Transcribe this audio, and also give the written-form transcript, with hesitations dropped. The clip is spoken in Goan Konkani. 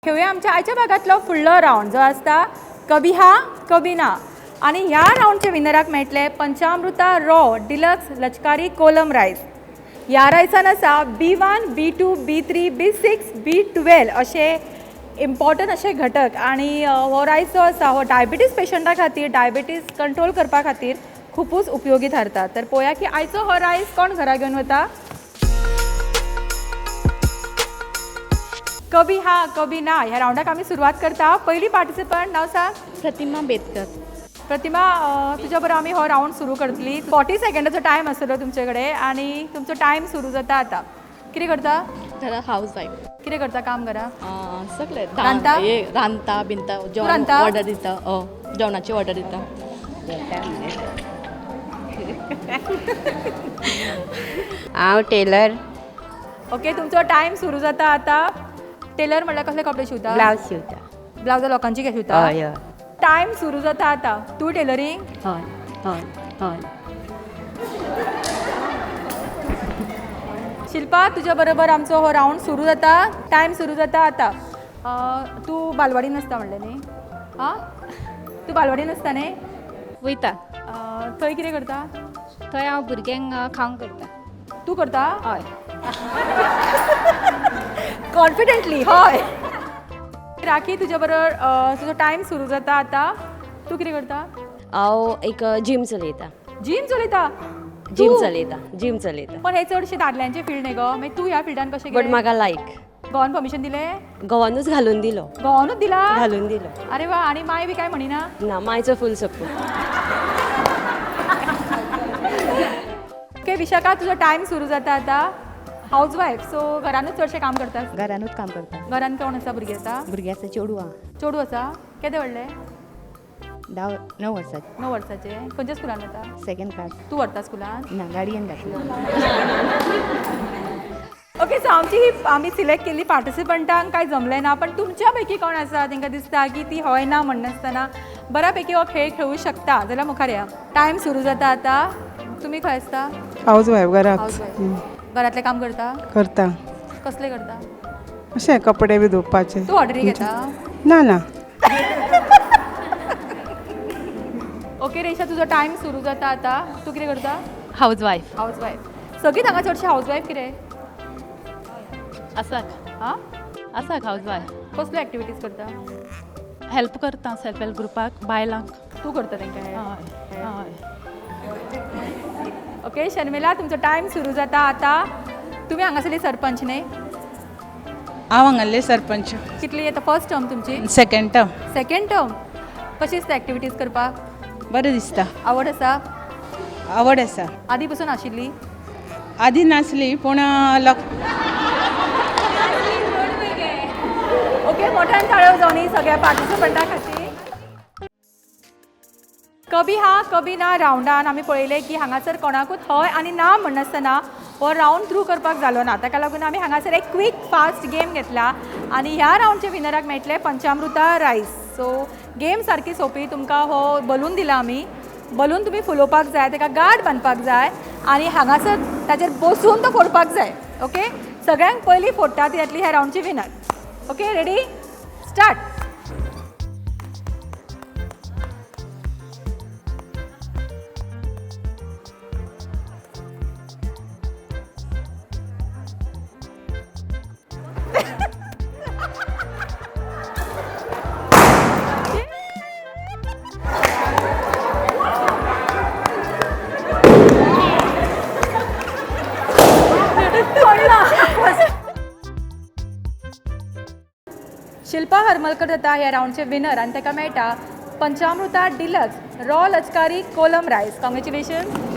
खेळुया आमच्या आयच्या भागांतलो फुडलो रावंड जो आसता कभी हा कभी ना. आनी ह्या रावंडच्या विनराक मेळटले पंचामृता रॉ डिलक्स लचकारी कोलम रायस. ह्या रायसान आसा B1, B2, B3, B6, B12 अशे इम्पॉर्टंट अशे घटक. आनी हो रायस जो आसा हो डायबिटीज पेशंटा खातीर, डायबिटीज कंट्रोल करपा खातीर खुबूच उपयोगी थारता. तर पळोवया की आयचो हो रायस कोण घरा घेवन वता. कभी हा कभी ना ह्या रावंडाक आमी सुरवात करता. पयली पार्टिसिपंट, नांव सांग. प्रतिमा बेतकर. प्रतिमा, तुज्या बरोबर आमी हो रावंड सुरू करतली. 40 सेकंडाचो टायम आसतलो तुमचे कडेन आनी तुमचो टायम सुरू जाता आतां. कितें करता? घरा हावस वायफ. कितें करता काम घरा? सगळें. रांदता? रांदता बिंता, जेवण रांदता? ऑर्डर दिता. जेवणाची ऑर्डर दिता. हांव टेलर. ओके, तुमचो टायम सुरू जाता आतां. टेलर म्हणल्यार कसले कपडे शिंवता? ब्लावज शिंवता. ब्लावजां लोकांची कशी शिंवता? हय हय. टायम सुरू जाता आतां. तूं टेलरींग? हय हय हय. शिल्पा, तुज्या बरोबर आमचो हो रावंड सुरू जाता. टायम सुरू जाता आतां. तूं बालवाडीन आसता म्हणलें न्ही? आं, तूं बालवाडीन आसता न्ही? वयता. थंय कितें करता? थंय हांव भुरग्यांक खावंक करता. तूं करता? हय. कॉन्फिडंटली हय. राखी, तुज्या बरोबर तुजो टायम सुरू जाता आतां. तूं कितें करता? हांव एक जीम चलयता. जीम चलयता? जीम तूं? चलयता, जीम चलयता. पण हे चडशे दादल्यांचे फिल्ड न्ही गो, मागीर तूं ह्या फिल्डान कशें बट गेलें? म्हाका लायक. गोवान परमिशन दिलें? गोवानूच घालून दिलो. गोवानूच दिला? घालून दिलो. अरे वा. आनी माय बी काय म्हणिना? ना, मायचो फूल सपोर्ट. ओके विशाखा, तुजो टायम सुरू जाता आतां. हावज वायफ, सो घरानूच चडशें काम करता? घरानूच काम करता. घरान कोण आसा? भुरगीं आसा? भुरगीं आसा, चेडूं आहा. चेडूं आसा? केदे व्हडलें? 9 वर्साचें. 9 वर्साचें. खंयच्या स्कुलान वता? Second class. तूं व्हरता स्कुलान? ना, गाडयेन घातली. ओके, सो आमची ही आमी सिलेक्ट केल्ली पार्टिसिपंटांक कांय जमलें ना, पण तुमच्या पैकी कोण आसा तांकां दिसता की ती हय ना म्हणनासतना बऱ्या पैकी हो खेळ खेळूं शकता जाल्यार मुखार या. टायम सुरू जाता आतां. तुमी खंय आसता? हावज वायफ, घरात. House wife. घरांतलें काम करता? करता. कसलें करता? अशें कपडे बी धुवपाचे. तूं ऑर्डरी घेता? ना ना. ओके रेशा, तुजो टायम सुरू जाता आतां. तूं कितें करता? House wife. House wife. सगळीं हांगा चडशी हावज वायफ कितें आसा. आं, आसा हावज वायफ. कसल्यो एक्टिविटीज करता? हेल्प करता सेल्फ हेल्प ग्रुपाक बायलांक. तूं करता तांकां help? हय हय. ओके शर्मिला, तुमचो टायम सुरू जाता आतां. तुमी हांगासरली सरपंच न्ही? हांव हांगासरले सरपंच. कितली येता फर्स्ट टर्म तुमची? Second term. Second term. कशी दिसता एक्टिविटीज करपाक? बरें दिसता. आवड आसा? आवड आसा. आदी पसून आशिल्ली? आदी नासली पूण लोक. ओके, मोठ्यान टाळयो जावनी सगळ्या पार्टिसिपंटा खातीर. कभी हा कभी ना रावंडान आमी पळयलें की हांगासर कोणाकूच हय आनी ना म्हणनासतना हो रावंड थ्रू करपाक जालो ना. ताका लागून आमी हांगासर एक क्वीक फास्ट गेम घेतला आनी ह्या रावंडचे विनराक मेळटले पंचामृता रायस. सो गेम सारकी सोंपी. तुमकां हो बलून दिला आमी. बलून तुमी फुलोवपाक जाय, ताका गार्ड बांदपाक जाय आनी हांगासर ताचेर बसून तो फोडपाक जाय. ओके, सगळ्यांक पयलीं फोडटा ती जातली ह्या रावंडची winner. Okay, ready, start. Shilpa Harmalkar जाता ह्या रावंडचे विनर आनी ताका मेळटा पंचामृता deluxe raw Lachkari Kolam rice. Congratulation.